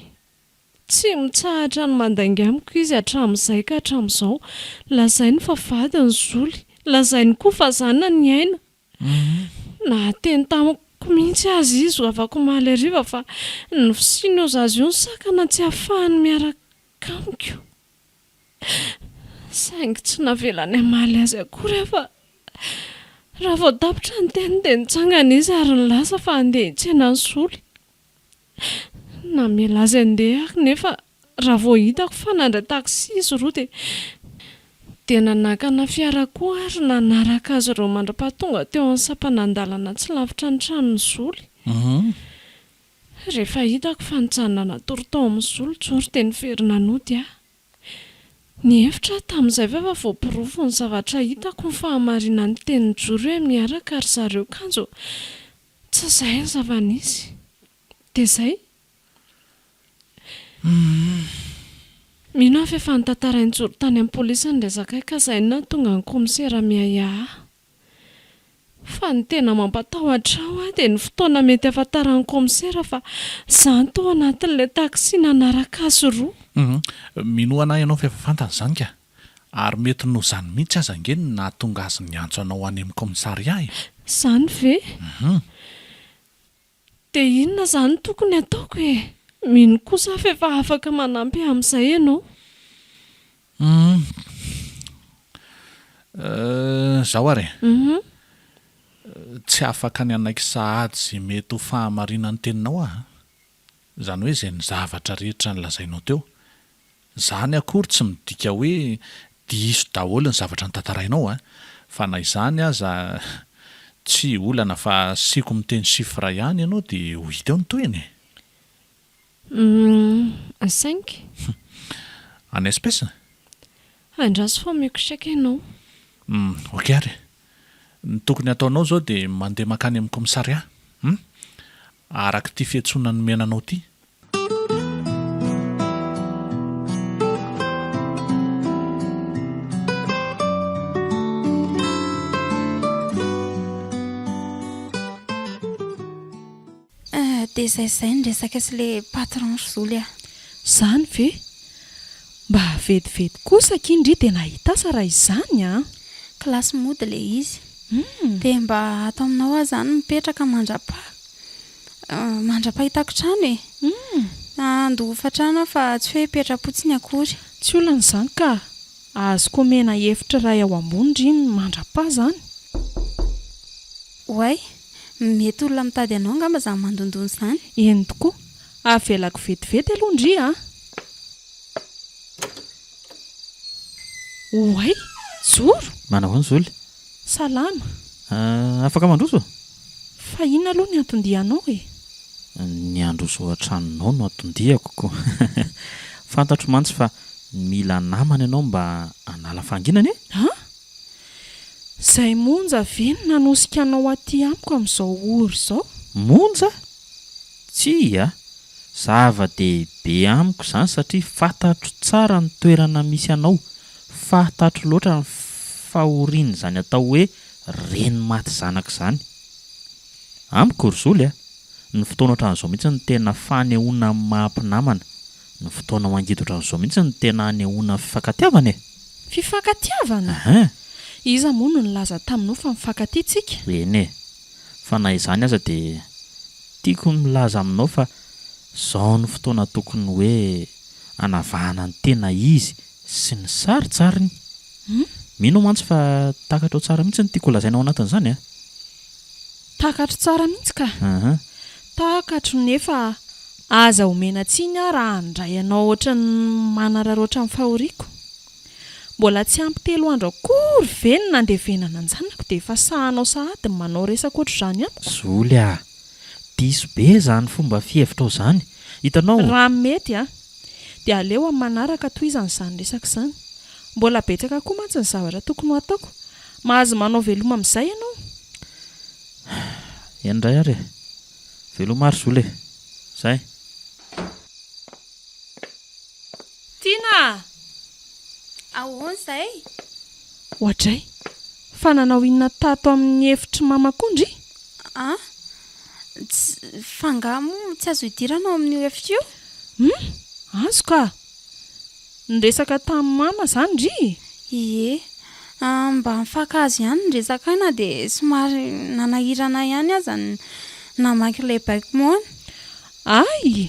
Tsy mitsahatra ny mandainga amiko izy hatramin'izay ka hatramin'izao. Lazainy fa vadiny Zoly. Lazainy koa fa zanany i Aina. Nahateny tamiko mihitsy aza izy afak'omaly hariva fa ny fisian'io zaza io no sakana tsy ahafahany miaraka amiko. Saingy tsy navelany hamaly azy akory aho fa raha vao tapitra ny teny dia nitsangana izy ary nilaza fa handeha hitsena an'i Zoly. Namela azy handeha aho nefa raha vao hitako fa nandray taxi izy roa dia dia nanakana fiara koa ary nanaraka azy ireo mandra-pahatonga teo amin'ny sampanan-dalana tsy lavitra ny tranon'i Zoly. Rehefa hitako fa nijanona natory tao amin'i Zoly Joro dia niverina nody aho. Nihevitra aho tamin'izay fa efa voaporofo ny zavatra hitako ny fahamarinan'ny tenin'i Joro hoe miaraka ry zareo kanjo Tsy izay ny zava-nisy. Dia izay. Mino aho fa efa notantarain'i Joro tany amin'ny polisy ny resakay ka izay no nahatonga ny kaomisera miahiahy ahy. Fa ny tena mampatahotra ahy dia ny fotoana mety hahafantaran'ny kaomisera fa izaho no tao anatin'ilay taxi nanaraka azy roa. Hum, minoa an'ahy ianao fa efa fantany izany ka. Ary mety noho izany mihitsy aza ange no nahatonga azy niantso anao any amin'ny kaomisarià e! Izany ve? Hum. Dia inona izany no tokony hataoko e? Mino kosa aho fa efa afaka manampy ahy amin'izay ianao. Hum. Euh, izao ary e. Hum. Tsy afaka ny hanaiky sahady izay mety ho fahamarinan'ny teninao aho an. Izany hoe izay ny zavatra rehetra nolazainao teo. Izany akory tsy midika hoe diso daholo ny zavatra notantarainao an! Fa na izany aza tsy olana fa asiako miteny chiffre ihany ianao dia ho hita eo ny tohiny e! Humm, cinq. En espèce? Andraso fa omeko chèque ianao. Humm, ok ary e! Ny tokony hataonao izao dia mandeha mankany amin'ny commissariat. Humm, araka ity fiantsoana nomena anao ity. Dia izay izay ny resaka sy ilay patron ry Zoly a! Izany ve? Mba vetivety kosa akia ndry dia nahita asa raha izany an! Kilasy mody ilay izy. Dia mba ato aminao aho izany mipetraka mandra-paha. Mandra-pahitako trano e! Handoa hofan-trano aho fa tsy hoe hipetra-potsiny akory. Tsy olana izany ka! Azoko omena efitra iray ao ambony ndry ny mandra-paha izany. Oay! Mety olona mitady anao angamba izany mandondona izany. Eny tokoa! Avelako vetivety aloha ndry a! Oay! Joro! Manao ahoana Zoly? Salama! Afaka mandroso? Fa inona aloha ny anton-dianao e? Ny handroso ao an-tranonao no anton-diako ko! Fantatro mantsy fa mila namana ianao mba hanala fahanginana e! An? Izay monja ve no nanosika anao aty amiko amin'izao ora izao? Monja? Tsia! Zava-dehibe amiko izany satria fantatro tsara ny toerana misy anao, fantatro loatra ny fahorian'izany atao hoe reny maty zanaka izany. Amiko ry Zoly a! Ny fotoana ohatran'izao mihitsy no tena fanehoana ny maha mpinamana, ny fotoana mangidy ohatran'izao mihitsy no tena anehoana ny fifankatiavana e! Fifankatiavana? Ahin! Iza moa no nilaza taminao fa mifankatia tsika? Eny e! Fa na izany aza dia tiako ny milaza aminao fa izao no fotoana tokony hoe hanavahana ny tena izy sy ny sarintsariny. Mino aho mantsy fa takatrao tsara mihitsy ny tiako holazaina ao anatin'izany a! Takatro tsara mihitsy ka! Takatro nefa aza omena tsiny aho raha handray anao ohatran'ny manararaotra ny fahoriako. Mbola tsy ampy telo andro akory ve ny nandevenana an-janako dia efa sahanao sahady ny manao resaka ohatr'izany amiko? Zoly a! Diso be izany fomba fihevitrao izany. Hitanao. Raha mety a! Dia aleo amin'ny manaraka tohizana izany resaka izany. Mbola betsaka koa mantsy ny zavatra tokony ho ataoko. Mahazo manao veloma amin'izay ianao. Eny indray ary e! Veloma ary Zoly e! Zay. Tiana a! Ahoana izay? Oadray! Fa nanao inona tato amin'ny efitr'i mama koa ndry? An? Tsy, fa angaha moa tsy azo idirana ao amin'io efitra io? Hum! Azo ka! Niresaka tamin'i mama izany ndry? Ie. Mba nifankahazo ihany ny resakay na dia somary nanahirana ihany aza ny namaky ilay baiko moana. Ay!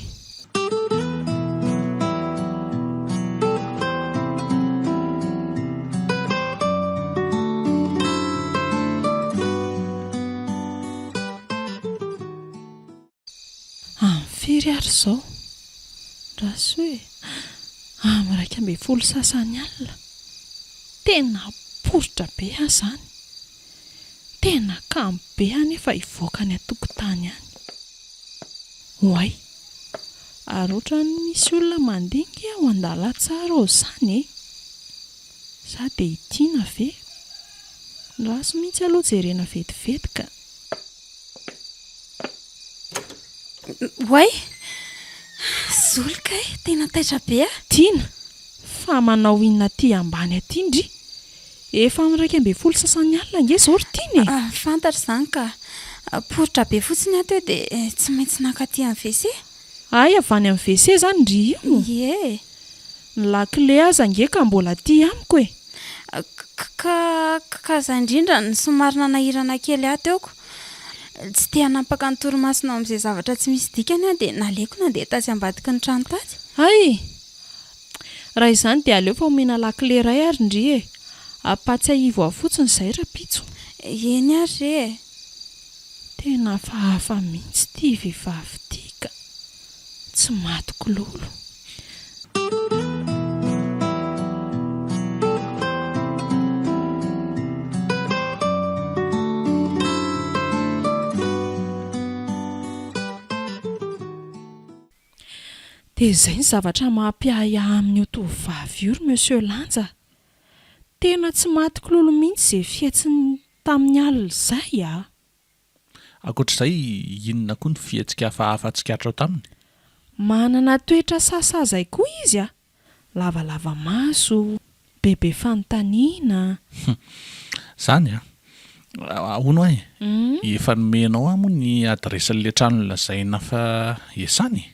Amin'ny firy ary izao? Andraso e! Amin'ny 11 sasany alina. Tena poritra be aho izany. Tena kamo be aho nefa hivoaka any an-tokotany any. Oay! Ary ohatran'ny misy olona mandeha ange ao an-dalantsara ao izany e! Sa dia i Tiana ve? Andraso mihitsy aloha jerena vetivety ka! Oay! Zoly kay! Tena taitra be aho! Tiana! Fa manao inona aty ambany aty ndry? Efa amin'ny 11 sasany alina ange izao ry Tiana e! Fantatra izany ka. Poritra be fotsiny aho teo dia tsy maintsy nankaty amin'ny WC. Hay avy any amin'ny WC izany ndry io? Ie. Ny lakile aza ange ka mbola aty amiko e! Ka, ka izay indrindra no somary nanahirana kely ahy teo ko. Tsy te hanapaka ny torimasonao amin'izay zavatra tsy misy dikany aho dia naleoko nandeha tatsy ambadiky ny trano tatsy. Hay! Raha izany dia aleo fa omena lakile iray ary ndry e! Ampahatsiahivo ahy fotsiny izay rahampitso. Eny ary re e! Tena hafahafa mihitsy ity vehivavy ity ka! Tsy matiko lolo. Dia izay ny zavatra mampiahiahy amin'io tovovavy io ry Monsieur Lanja a! Tena tsy matiko lolo mihitsy izay fihetsiny tamin'ny alina izay a! Ankoatr'izay, inona koa ny fihetsika hafahafa tsikaritrao taminy? Manana toetra sasa izay koa izy a! Lavalava maso, bebe fanontaniana. Hum. Izany an! Hono hoa e! Efa nomenao ahy moa ny adiresin'ilay trano nolazaina fa iasany e?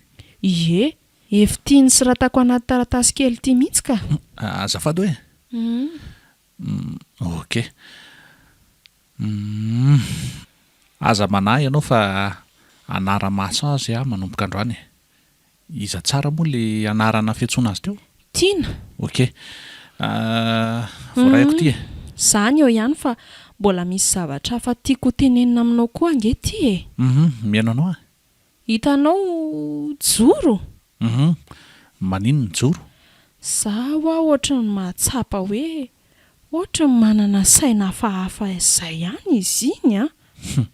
Ie, efa ity nosoratako anaty taratasy kely ity mihitsy ka! Azafady hoe? Hum, ok. Humm. Aza manahy ianao fa hanara-maso azy aho manomboka androany e. Iza tsara moa le anarana fiantsoana azy teo? Tiana. Ok. Voarayako ity e. Zany eo ihany fa mbola misy zavatra hafa tiako ho tenenina aminao koa ange ity e. Humm, mihaino anao aho. Hitanao Joro? Humm, maninona Joro? Za hoa ohatry ny mahatsapa hoe ohatry ny manana saina hafahafa izay ihany izy iny an! Humm,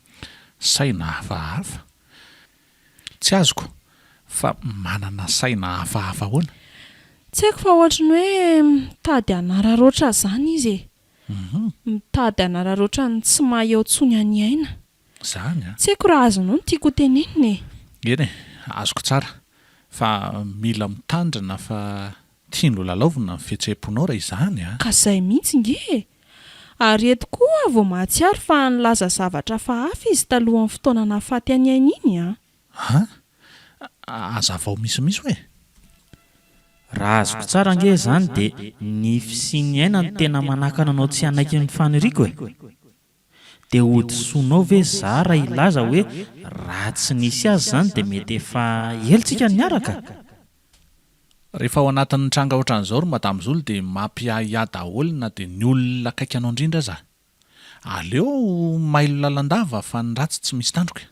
saina hafahafa? Tsy azoko, fa manana saina hafahafa ahoana? Tsy haiko fa ohatry ny hoe mitady hanararaotra izany izy e! Mitady hanararaotra ny tsy maha eo intsony an'i Aina. Zany an! Tsy haiko raha azonao ny tiako ho tenenina e! Eny e, azoko tsara. Fa mila mitandrina fa tiany ho lalaovina ny fihetseham-ponao raha izany an! Ka zay mihitsy nge e! Ary eto koa aho vao mahatsiaro fa nilaza zavatra hafahafa izy talohan'ny fotoana nahafaty an'i Aina iny an! An! Hazavao misimisy hoe? Raha azoko tsara ange izany dia ny fisian'i Aina no tena manakana anao tsy hanaiky ny faniriako e! Dia hodisoanao ve za raha hilaza hoe raha tsy nisy azy izany dia mety efa ela tsika niaraka? Rehefa ao anatin'ny tranga ohatran'izao ry Madame Zolo dia mampiahiahy daholo na dia ny olona akaiky anao indrindra aza. Aleo mailo lalandava fa ny ratsy tsy misy tandroka.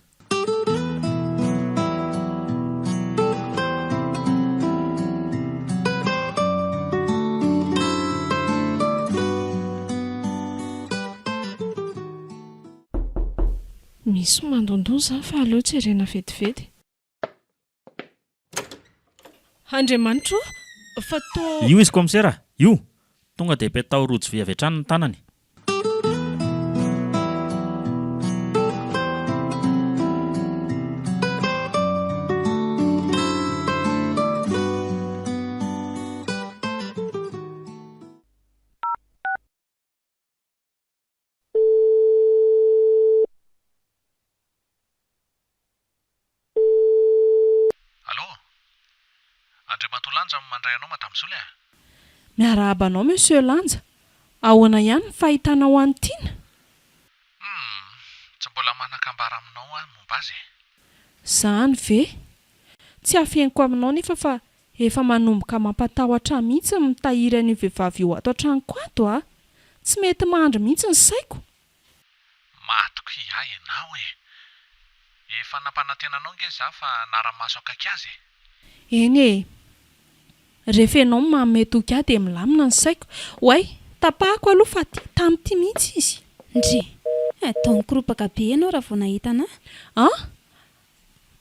Misy mandondona izany fa aleo jerena vetivety. Andriamanitra ô! Fa toa. Io izy kaomisera! Io! Tonga dia petaho rojo vy avy hatrany ny tanany. Allô? Andriamatoa Lanja no mandray anao Madame Zoly a! Miarahaba anao Monsieur Lanja, ahoana ihany ny fahitanao an'i Tiana? Humm, tsy mbola manan-kambara aminao aho momba azy e! Zany ve? Tsy afeniko aminao nefa fa efa manomboka mampatahotra ahy mihitsy ny mitahiry an'io vehivavy io ato an-tranoko ato a! Tsy mety mandry mihitsy ny saiko. Matoky ahy ianao e! Efa nampanantena anao nge za fa hanara-maso akaiky azy e! Eny e! Rehefa ianao no manome toky ahy dia milamina ny saiko. Oay! Tapahako aloha fa tia tamin'ity mihitsy izy. Ndry! Atao nikoropaka be ianao raha vao nahita anà. An!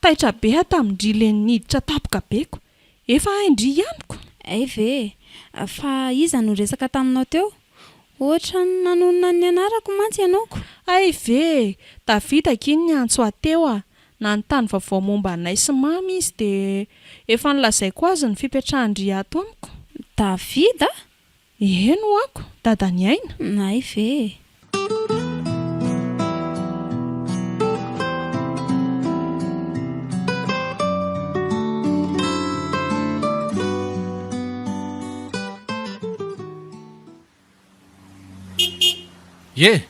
Taitra be aho tamin-dry le niditra tampoka be ko. Efa hain-dry ihany ko. Hay ve e! Fa iza no niresaka taminao teo? Ohatran'ny nanonona ny anarako mantsy ianao ko. Hay ve e! Davida akia niantso ahy teo a! Nanontany vaovao momba anay sy Mamy izy dia efa nolazaiko azy ny fipetrahan-dry ato amiko. Davida? Eny ho'ako, Dadaniaina. Hay ve e! Ie!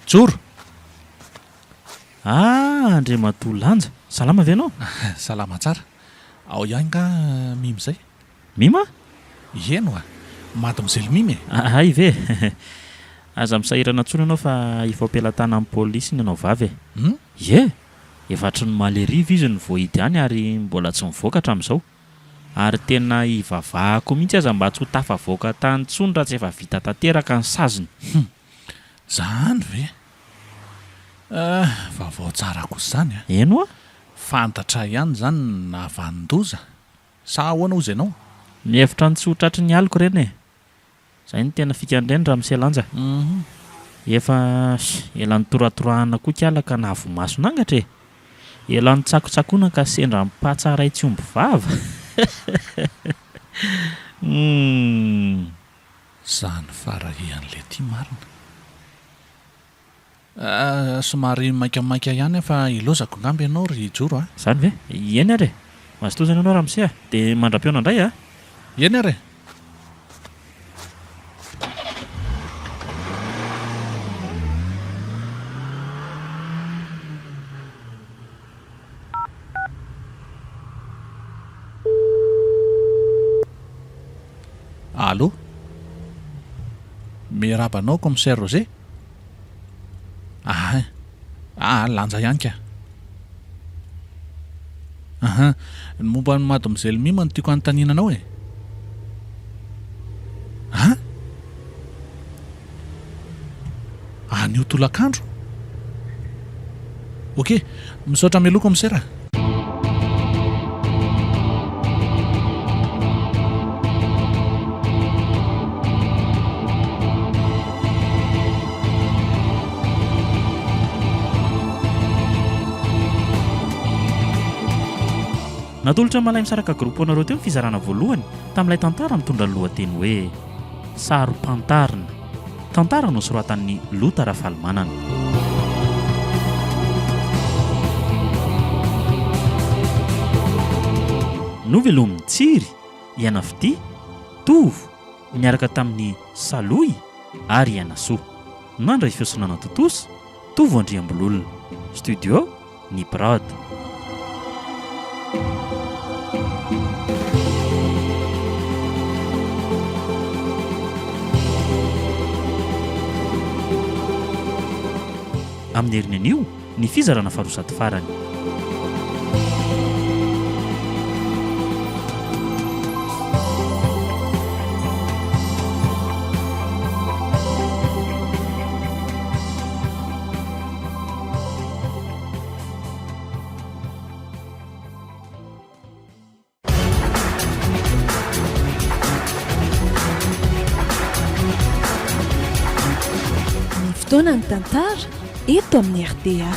Joro! Ah, Andriamatoa Lanja, salama ve ianao? Salama tsara. Ao ihany nga Mima izay? Mima? Eny oa! Mademoiselle Mima e! Hay ve? Aza misahirana intsony ianao fa efa am-pelatanan'ny polisy ny anao vavy e! Hum? Ie! Efa hatry ny omaly hariva izy no voahidy any ary mbola tsy nivoaka hatramin'izao. Ary tena hivavahako mihitsy aza mba tsy ho tafavoaka tany intsony raha tsy efa vita tanteraka ny saziny. Hum! Zany ve? Eh! Vaovao tsara kosa izany a! Eny oa! Fantatra ihany izany ny nahavanon-doza. Sa ahoana hozy ianao? Mihevitra ny tsy ho tratry ny aliko ireny e! Zay no tena fikan-dreny ramose Lanja. Efa ela nitoratorahana koa kiala ka nahavoa-maso nangatra e! Ela nitsakotsakoana ka sendra mpatsa ray tsy omby vava. Humm. Zany farahian'le ty marina. Ah, somary maikamaika ihany aho fa ilaozako angamba ianao ry Joro a! Izany ve? Eny ary e! Mazotoa izany ianao ramose a! Dia mandra-pihaona indray a! Eny ary e! Allô? Miarahaba anao Commissaire Roger? Ahay, ah lanja ihany ka. Aha, ny momba an'i Mademoiselle Mima no tiako hanontaniana anao e. An? Anio tolakandro? Ok, misaotra mialoha Commissaire a. Natolotra Malaimisaraka Group ho anareo teo ny fizarana voalohany tamin'ilay tantara mitondra ny lohateny hoe Saro-pantarina. Tantara nosoratan'i Lota Rafalimanana. Novelomin'i Tsiry, i Anafitia, Tovo, niaraka tamin'i Salohy ary i Anasoa. Nandray feo sy nanatontosa, Tovo Andriambololona. Studio, Ny Prod. Amin'ny heriny anio, ny fizarana faharoa sady farany. Ny fotoanan'ny tantara eto amin'ny rta.